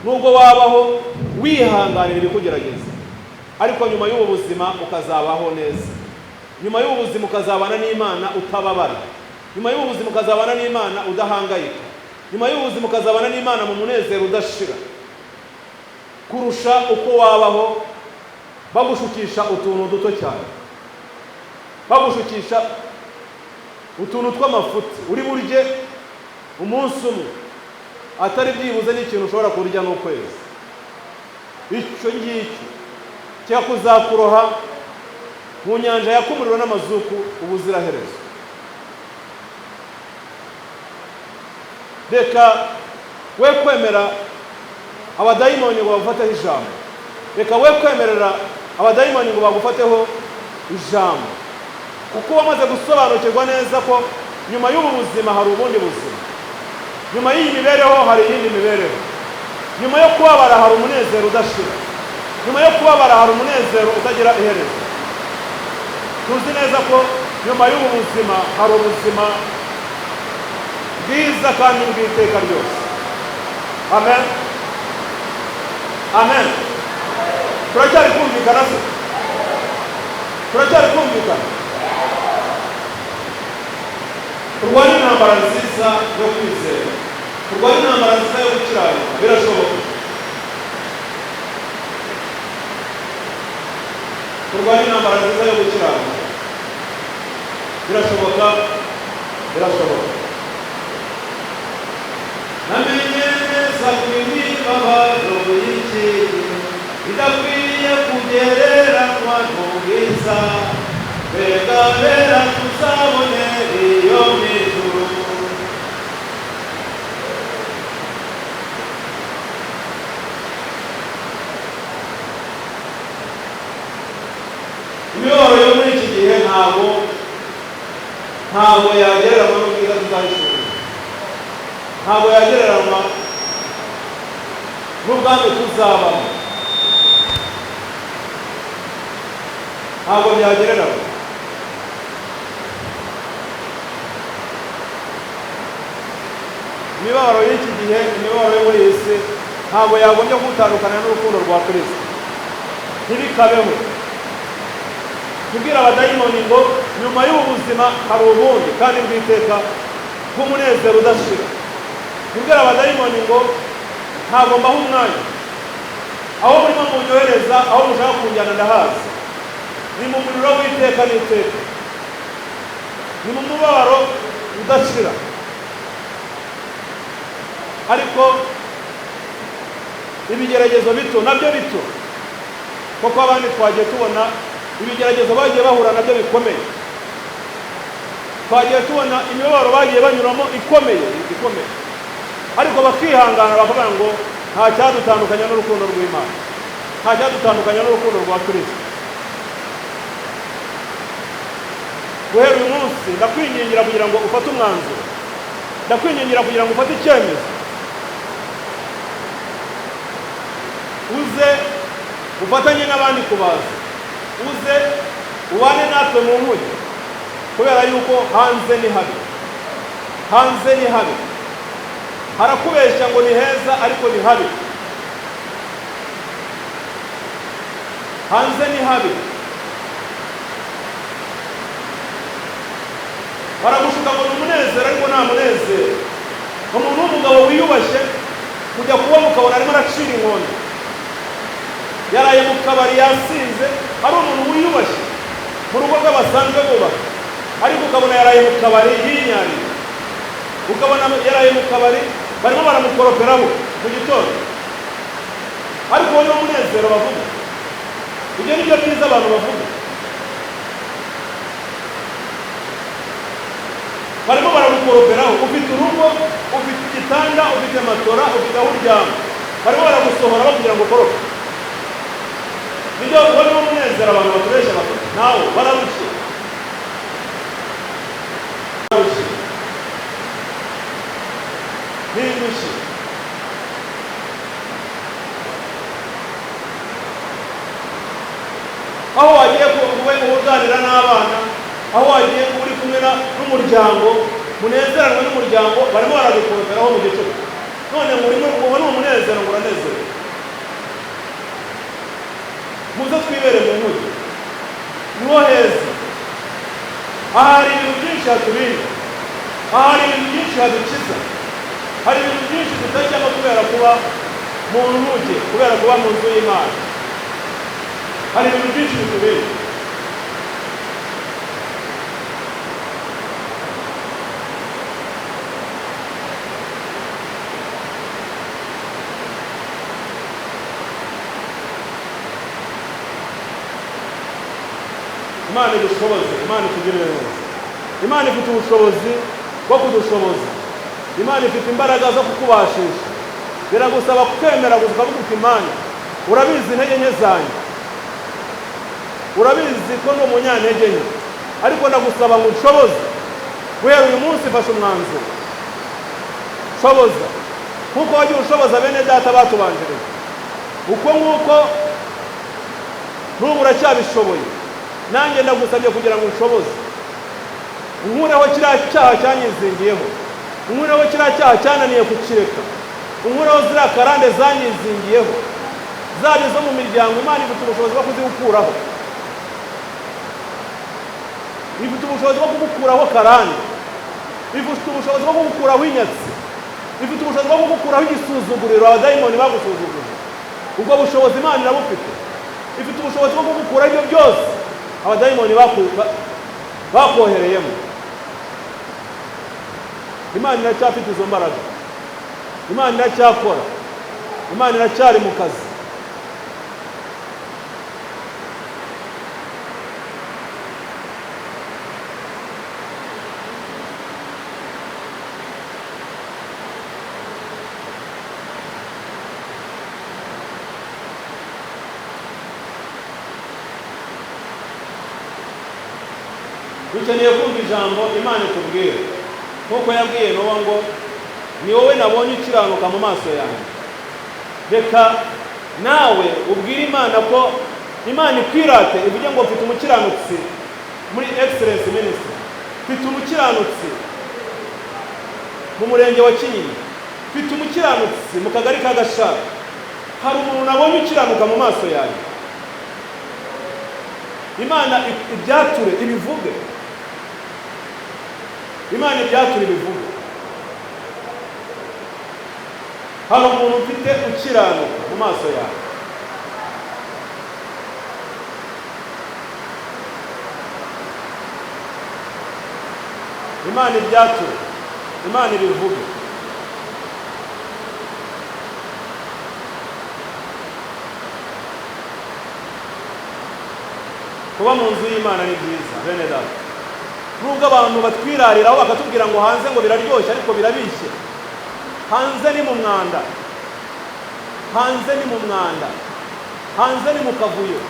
Nubwo wabaho wihanganira ibikugerageza, ariko nyuma y'ubu buzima ukazabaho neza. Nyuma y'ubu buzima ukazabana n'Imana utababara. Nyuma y'ubu buzima ukazabana n'Imana udahangayika. Nyuma y'ubu buzima ukazabana n'Imana mu munezero udashira, kurusha uko wabaho bagushukisha utuntu duto cyane, bagushukisha utuntu tw'amafuti uri burye umunsi umwe, atari byibuze n'ikintu ushobora kurya n'ukwezi. Icyo ngicyo cyakuzakuroha mu nyanja yakumuriro n'amazuku ubuziraherezo. Reka we kwemera abadayimoni ngo bagufateho ijambo. Reka we kwemerera abadayimoni ngo bagufateho ijambo, kuko wamaze gusobanukirwa neza ko nyuma y'ubu buzima hari ubundi buzima, nyuma y'iyi mibereho hari iyindi mibereho, nyuma yo kubabara hari umunezero udashira, nyuma yo kubabara hari umunezero utagira iherezo. Tuzi neza ko nyuma y'ubu buzima hari ubuzima bwiza kandi bw'iteka ryose. Amen, amen. Turacyari kumvikana se? Turacyari kumvikana? Turwane intambara nziza yo kwizera, turwane intambara nziza yo gukiranuka. Birashoboka. Turwane intambara nziza yo gukiranuka, birashoboka, birashoboka. Namenye neza ko imibabaro y'iki idakwiye kugereranywa n'ubwiza, mbega bera tuzabonera iyo mu ijuru. Ntabwo yagereranywa n'ubwiza tuzahishurira, ntabwo yagereranywa n'ubwami tuzabamo, ntabwo byagereranywa. Imibabaro y'iki gihe, imibabaro yo muri iyi si, ntabwo yagombye kugutandukana n'urukundo rwa Kristo. Ntibikabeho. Kubwira abadayimoni ngo nyuma y'ubu buzima hari ubundi kandi bw'iteka bw'umunezero udashira. Kubwira abadayimoni ngo ntabwo mbaha umwanya, aho murimo munyohereza, aho mushaka kunjyana ndahazi. Ni mu muriro w'iteka n'iteka, ni mu mubabaro udashira. Ariko ibigeragezo bito nabyo bito, kuko abandi twagiye tubona ibigeragezo bagiye bahura nabyo bikomeye, twagiye tubona imibabaro bagiye banyuramo ikomeye ikomeye, ariko bakihangana bakavuga ngo nta cyadutandukanya n'urukundo rw'Imana, nta cyadutandukanya n'urukundo rwa Kristo. Guhera uyu munsi ndakwingingira kugira ngo ufate umwanzuro, ndakwingingira kugira ngo ufate icyemezo, uze ufatanye n'abandi kubaza, uze ubane natwe mu nkuge, kubera yuko hanze ni habi, hanze ni habi. Harakubeshya ngo ni heza ariko ni habi. Hanze ni habi. Baragushuka ngo ni umunezero ariko nta munezero. Umuntu w'umugabo wiyubashye kujya kuba mukabona arimo aracira inkondo, yaraye mu kabari yasinze, ari umuntu wiyubashye mu rugo rwe basanzwe bubaka, ariko ukabona yaraye mu kabari yinyariye, ukabona yaraye mu kabari barimo baramukoroperaho mu gitondo, ariko uwo ni wo munezero bavuga. Ibyo ni byo byiza abantu bavuga. Barimo baragukoroperaho, ufite urugo, ufite igitanda, ufite matora, ufite aho uryama, barimo baragusohora bakugira ngo ukorope. Nibyo, uwo ni wo munezero abantu batubeshya bafite. Nawe bararushye, bararushye, n'indushyi. Aho wagiye uganira n'abana, aho wagiye uri kumwe n'umuryango, munezeranwe n'umuryango, barimo baragukoroperaho mu gicuku. None murimo uwo ni umunezero ngo uranezerewe. Muze twibere mu nkuge, niho heza. Aha hari ibintu byinshi haturinda, aha hari ibintu byinshi hadukiza, hari ibintu byinshi tutajyamo kubera kuba mu nkuge, kubera kuba mu nzu y'Imana. Hari ibintu byinshi biturinda. Imana idushoboze, Imana itugirire neza. Imana ifite ubushobozi bwo kudushoboza, Imana ifite imbaraga zo kukubashisha. Biragusaba kwemera gusa ukavuga uti Imana, urabizi intege nke zanjye, urabizi ko ndi umunyantege nke, ariko ndagusaba ngo unshoboze. Guhera uyu munsi fashe umwanzuro, shoboza nkuko wagiye ushoboza bene data batubanjirije, uko nguko n'ubu uracyabishoboye. Nanjye ndagusabye kugira ngo unshoboze, unkureho kiriya cyaha cyanyizingiyeho, unkureho kiriya cyaha cyananiye kukireka, unkureho ziriya karande zanyizingiyeho, zaba izo mu miryango. Imana ifite ubushobozi bwo kuzigukuraho, ifite ubushobozi bwo kugukuraho karande, ifite ubushobozi bwo kugukuraho inyatsi, ifite ubushobozi bwo kugukuraho igisuzuguriro abadayimoni bagusuzuguje. Ubwo bushobozi Imana irabufite. Ifite ubushobozi bwo kugukuraho ibyo byose abadayimoni bakohereyemo. Imana iracyafite izo mbaraga, Imana iracyakora, Imana iracyari mu kazi. Dukeneye kumva ijambo Imana itubwira, nk'uko yabwiye Nowa ngo ni wowe nabonye ukiranuka mu maso yanjye. Reka nawe ubwire Imana ko Imana ikwirate, ivuge ngo mfite umukiranutsi muri Excellence Ministry, mfite umukiranutsi mu murenge wa Kinyinya, mfite umukiranutsi mu kagari ka Gashara, hari umuntu nabonye ukiranuka mu maso yanjye. Imana ibyature ibivuge, Imana ibyature ibivuge. Hari umuntu ufite ukiranuka mu maso yawe. Imana ibyature, Imana ibivuge. Kuba mu nzu y'Imana ni byiza bene data. Nubwo abantu batwirariraho bakatubwira ngo hanze ngo biraryoshye, ariko birabishye. Hanze ni mu mwanda, hanze ni mu mwanda, hanze ni mu kavuyo,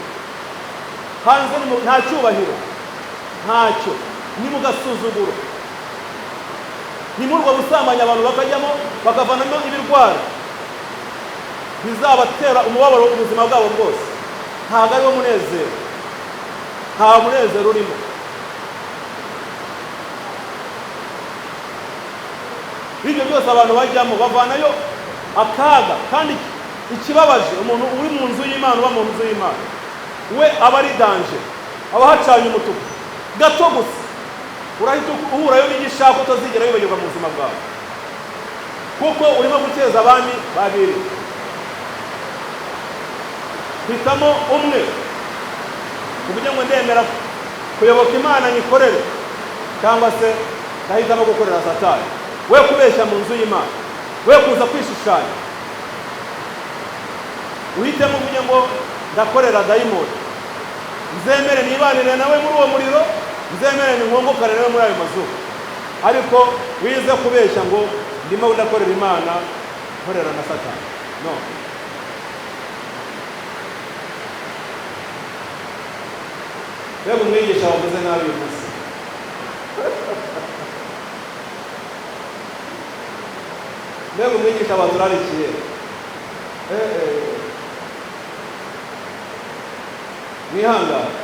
hanze ni nta cyubahiro, ntacyo, ni mu gasuzuguro, ni muri ubwo busambanyi abantu bakajyamo bakavanamo ibirwara bizabatera umubabaro ubuzima bwabo bwose. Ntabwo ari wo munezero, nta munezero urimo. Ibyo byose abantu bajyamo bavanayo akaga. Kandi ikibabaje, umuntu uri mu nzu y'Imana, uba mu nzu y'Imana, we aba ari danger, aba hacanye umutuku gato gusa, urahita uhurayo n'igishako utazigera wibagirwa mu buzima bwawe, kuko urimo gukeza abami babiri. Hitamo umwe, uvuge ngo ndemera kuyoboka Imana nyikorere, cyangwa se ndahitamo gukorera Satani. We kubeshya mu nzu y'Imana, we kuza kwishushanya, uhitemo uvuge ngo ndakorera dayimoni, nzemere nibanire nawe muri uwo muriro, nzemere ninkongokane nawe muri ayo mazuba. Ariko wize kubeshya ngo ndimo ndakorera Imana nkorera na Satani. No. Mbega umwigisha wavuze nabi uyu munsi. Mbega umwigisha waturarikiye. Mwihangane.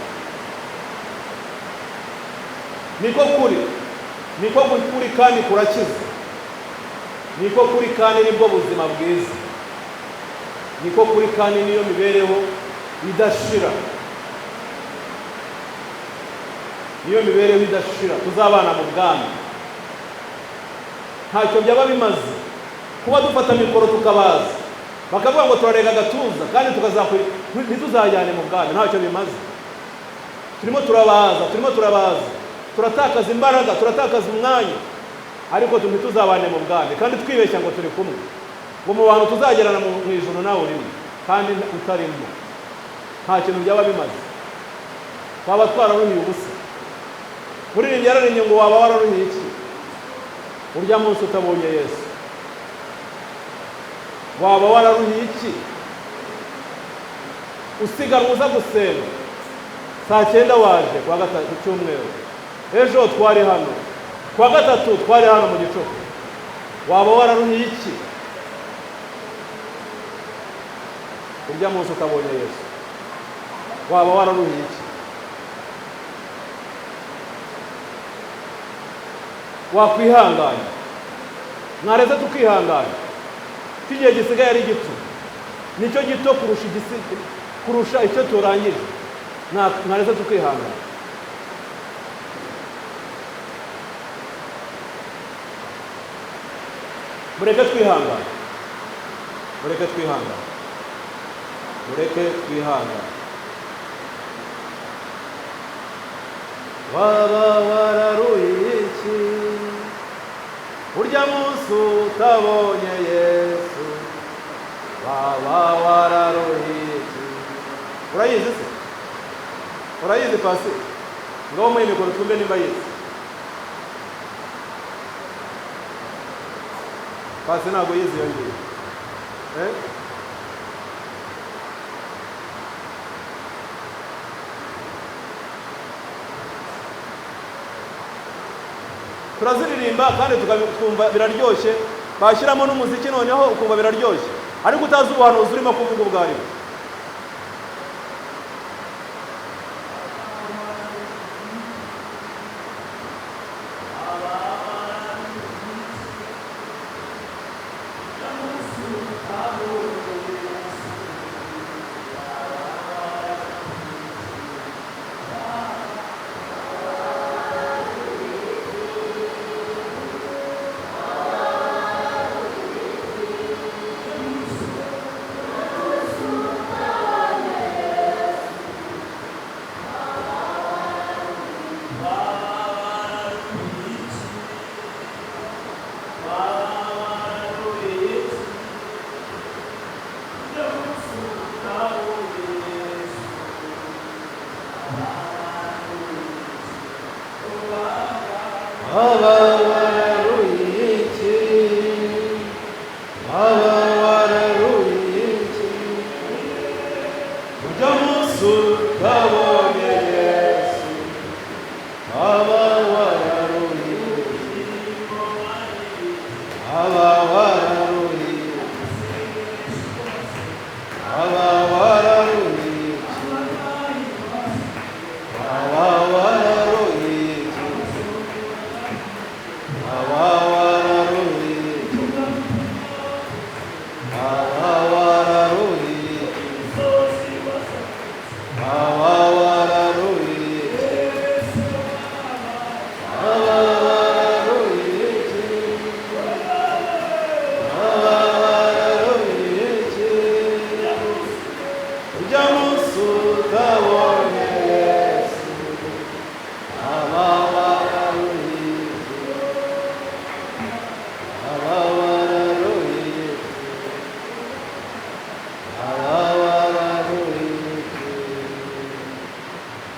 Niko kuri, niko kuri kandi kurakiza, niko kuri kandi nibwo buzima bwiza, niko kuri kandi niyo mibereho idashira, niyo mibereho idashira tuzabana mu bwami. Ntacyo byaba bimaze kuba dufata mikoro tukabaza bakavuga ngo turarega agatuza kandi ntituzajyane mu bwami. Ntacyo bimaze. Turimo turabaza, turimo turabaza, turatakaza imbaraga, turatakaza umwanya, ariko ntituzabane mu bwami. Kandi twibeshya ngo turi kumwe, ngo mu bantu tuzagerana mu ijuru nawe urimo kandi utarimo. Nta kintu byaba bimaze, twaba twararuhiye ubusa. Muririmbyi yararimbye ngo waba wararuhiye iki urya munsi utabonye Yesu? Waba wararuhiye iki usiganwa uza gusenga saa 9 waje kuwa gatatu ku cyumweru, ejo twari hano, kuwa gatatu twari hano mu gicuku? Waba wararuhiye iki urya munsi utabonye Yesu? Waba wararuhiye iki? Wakwihangana, mwareze tukihangana. Igihe gisigaye ari gito, nicyo gito kurusha icyo turangije. Mwareze tukihangana. Mureke twihangane, mureke twihangane, mureke twihangane. Waba wararuhiye iki urya munsi utabonye Yesu? Waba wararuhiye iki? Urayizi se? Urayizi pasi? Ngaho muhe mikoro twumve nimba yizi. Pasi ntabwo yizi iyo ngiyo. Turaziririmba kandi tukumva biraryoshye, bashyiramo n'umuziki noneho ukumva biraryoshye, ariko utazi ubuhanuzi urimo kuvuga ubwo aribwo.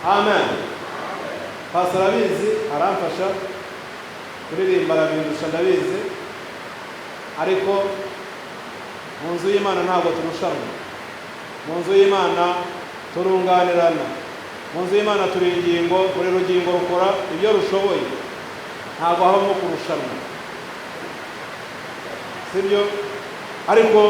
Amen. Pastor arabizi, aramfasha kuririmba, arabindusha ndabizi, ariko mu nzu y'Imana ntabwo turushanwa. Mu nzu y'Imana turunganirana. Mu nzu y'Imana turi ingingo, buri rugingo rukora ibyo rushoboye, ntabwo habamo kurushanwa, sibyo? Ariko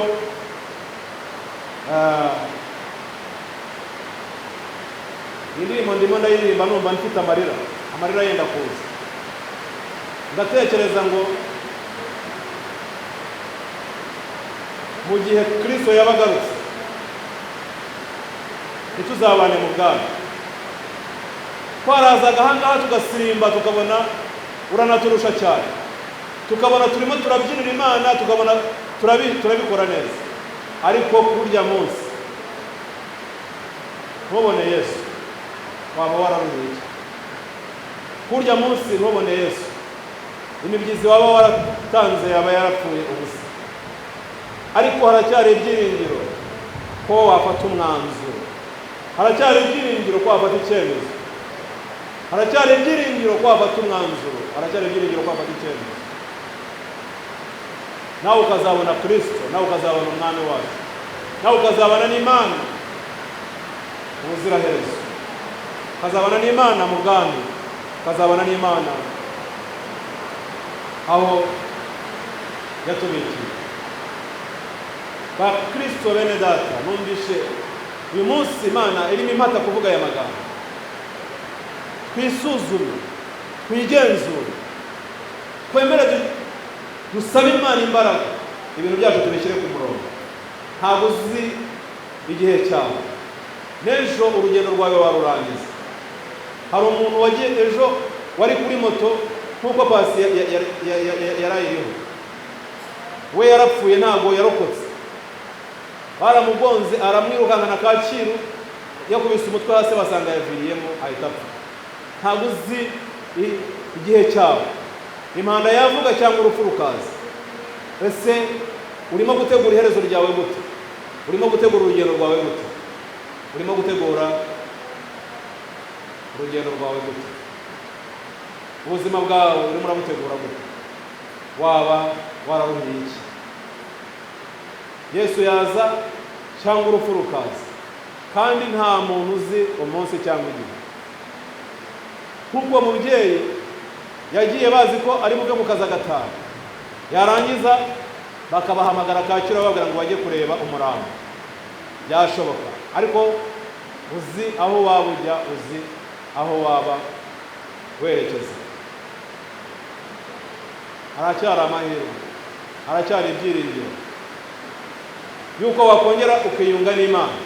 indirimbo ndimo ndayiririmba numva mfite amarira, amarira yenda kuza. Ndatekereza ngo mu gihe Kristo yabagarutse ntituzabane mu bwami. Twarazaga ahangaha tugasirimba, tukabona uranaturusha cyane, tukabona turimo turabyinira Imana, tukabona turabikora neza, ariko kurya munsi ntubone Yesu, waba wararuhiye iki? Kurya munsi ntubone Yesu, imibyizi waba waratanze yaba yarapfuye ubusa. Ariko haracyari ibyiringiro ko wafata umwanzuro, haracyari ibyiringiro ko wafata icyemezo, haracyari ibyiringiro ko wafata umwanzuro, haracyari ibyiringiro ko wafata icyemezo, nawe ukazabona Kristo, nawe ukazabona Umwami wacu, nawe ukazabana n'Imana ubuziraherezo, ukazabana n'Imana mu bwami, ukazabana n'Imana aho yatubikiye. Bakristo bene data, numvishe uyu munsi Imana irimo impata kuvuga aya magambo. Twisuzume, twigenzure, twemere dusabe Imana imbaraga, ibintu byacu tubishyire ku murongo. Ntabwo uzi igihe cyawe, n'ejo urugendo rwawe warurangiza. Hari umuntu wagiye ejo wari kuri moto nk'uko Pasi yarayiriho, we yarapfuye ntabwo yarokotse, baramugonze aramwirukankana Kacyiru, yakubise umutwe hasi basanga yaviriyemo ahita apfa. Ntabwo uzi igihe cyawe, impanda yavuga cyangwa urupfu rukaza. Ese urimo gutegura iherezo ryawe gute? Urimo gutegura urugendo rwawe gute? Urimo gutegura urugendo rwawe gute? Ubuzima bwawe urimo urabutegura gute? Waba wararuhiye iki? Yesu yaza cyangwa urupfu rukaza, kandi nta muntu uzi umunsi cyangwa igihe. Nk'uko mubyeyi Yagiye bazi ko ari buve mu kazi agataha, yarangiza bakabahamagara Kacyiru bababwira ngo bajye kureba umurambo. Byashoboka, ariko uzi aho waba ujya, uzi aho waba werekeza. Haracyari amahirwe, haracyari ibyiringiro yuko wakongera ukiyunga n'Imana,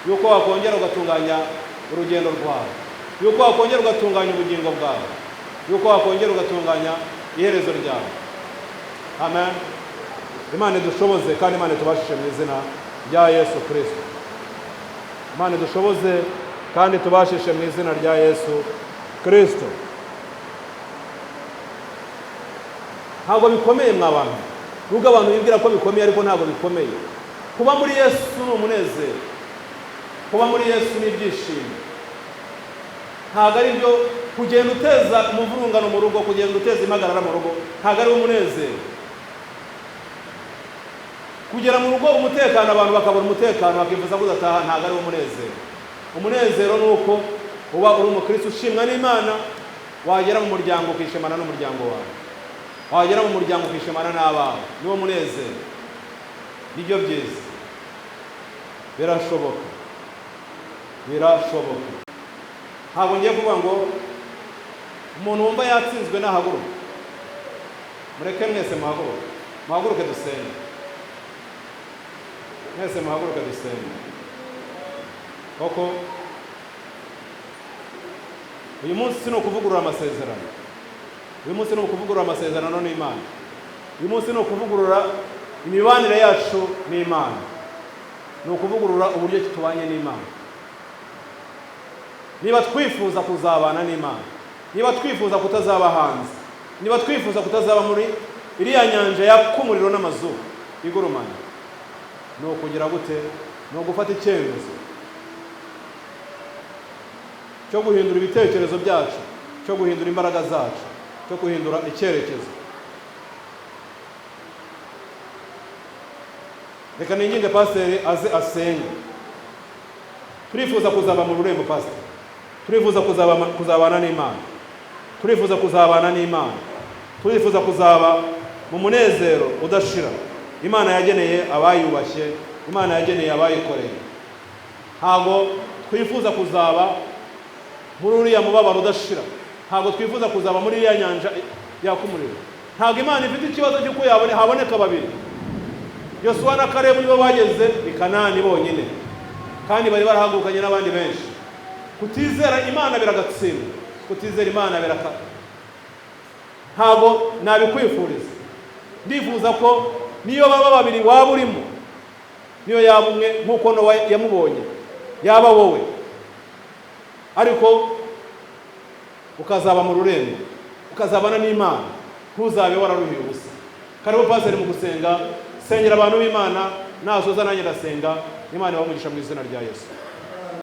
yuko wakongera ugatunganya urugendo rwawe, yuko wakongera ugatunganya ubugingo bwawe, yuko wakongera ugatunganya iherezo ryawe. Amen. Imana idushoboze kandi Imana itubashishe mu izina rya Yesu Kristo. Imana idushoboze kandi tubashishe mu izina rya Yesu Kristo. Ntabwo bikomeye mwa bantu, nubwo abantu bibwira ko bikomeye, ariko ntabwo bikomeye. Kuba muri Yesu ni umunezero, kuba muri Yesu ni ibyishimo. Ntabwo ari byo kugenda uteza umuvurungano mu rugo, kugenda uteza impagarara mu rugo, ntabwo ari umunezero. Kugera mu rugo umutekano, abantu bakabura umutekano bakifuza ko udataha, ntabwo ari umunezero. Umunezero ni uko uba uri umukristo ushimwa n'Imana, wagera mu muryango ukishimana n'umuryango wawe, wagera mu muryango ukishimana n'abawe, niwo munezero. Nibyo byiza. Birashoboka, birashoboka. Ntabwo ngiye kuvuga ngo umuntu wumva yatsinzwe nahaguruke. Mureke mwese muhaguruke, muhaguruke dusenge. Mwese muhaguruke dusenge. Koko uyu munsi ni ukuvugurura amasezerano, uyu munsi ni ukuvugurura amasezerano n'Imana, uyu munsi ni ukuvugurura imibanire yacu n'Imana, ni ukuvugurura uburyo tubanye n'Imana. Niba twifuza kuzabana n'Imana, niba twifuza kutazaba hanze, niba twifuza kutazaba muri iriya nyanja yaka umuriro n'amazuba igurumana, ni ukugira gute? Ni ugufata icyemezo cyo guhindura ibitekerezo byacu, cyo guhindura imbaraga zacu, cyo guhindura icyerekezo. Reka ninginge pasiteri aze asenge. Turifuza kuzaba mu rurembo pasiteri, turifuza kuzabana n'Imana, turifuza kuzabana n'Imana, turifuza kuzaba mu munezero udashira Imana yageneye abayubashye, Imana yageneye abayikoreye. Ntabwo twifuza kuzaba muri uriya mubabaro udashira, ntabwo twifuza kuzaba muri iriya nyanja yaka umuriro. Ntabwo Imana ifite ikibazo cy'uko haboneka babiri. Yosuwa na Kalebu nibo bageze i Kanani bonyine, kandi bari barahagurukanye n'abandi benshi. Kutizera Imana biragatsindwa, kutizera Imana biraka. Ntabwo nabikwifuriza. Ndifuza ko niyo baba babiri waba urimo, niyo yaba umwe nk'uko Nowa yamubonye, yaba wowe, ariko ukazaba mu rurembo, ukazabana n'Imana, ntuzabe wararuhiye ubusa. Karibu pasiteri mu gusenga, sengera abantu b'Imana, nasoza nanjye ndasenga. Imana ibahe umugisha mu izina rya Yesu.